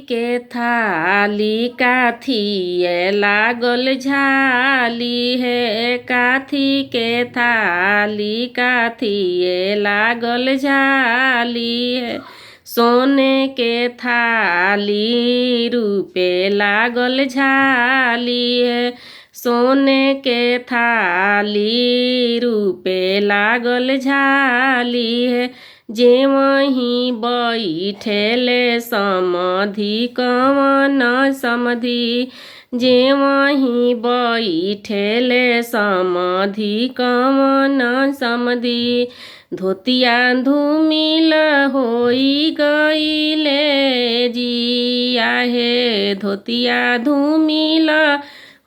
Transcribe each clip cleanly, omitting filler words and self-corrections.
के थाली काथी लागल झाली हे, काथी के थाली काथी लागल झाली हे। सोने के थाली रूपे लागल झाली है, सोने के थाली रूपे लागल झाली है। जेवही बैठेले समधि कवन समधि, जेवही बैठेले समधि कवन समधि। धोतिया धूमिल होई गईले जी आहे, धोतिया धूमिल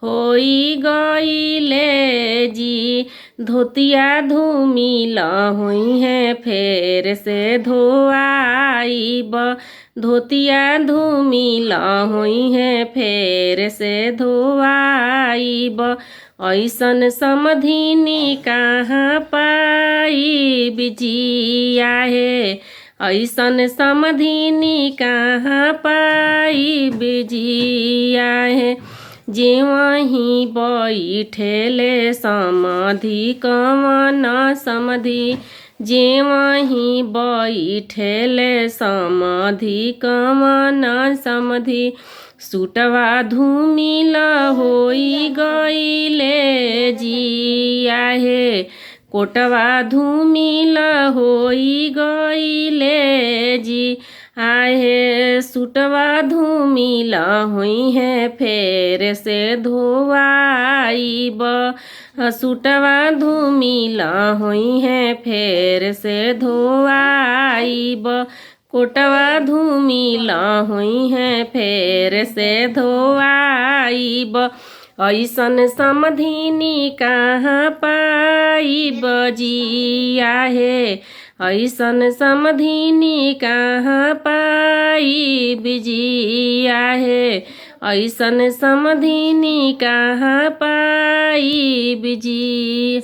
होई गईले जी। धोतिया धूमिल हुई है फेर से धोआईब, धोतिया धूमिल हुई है फेर से धोआईब। ऐसन समधिनी कहाँ पाई जी आहे, ऐसन समधिनी कहाँ पाई जी आहे। जेवही बैठेले समधि कवन समधि, जेवही बैठेले समधि कवन समधि। सुटवा धूमिल होई गईले जी आहे, कोटवा धूमिल होई गईले जी आहे। सुटवा धूमिल हुई है फेर से धोआईब, सुटवा धूमिल हुई है फेर से धोआईब। कोटवा धूमिल हुई है फेर से धोआईब। ऐसन समधिनी कहाँ पाइब जी आहे, ऐसन समधिनी कहाँ पाइब जी आहे। ऐसन समधिनी कहाँ पाइब जी।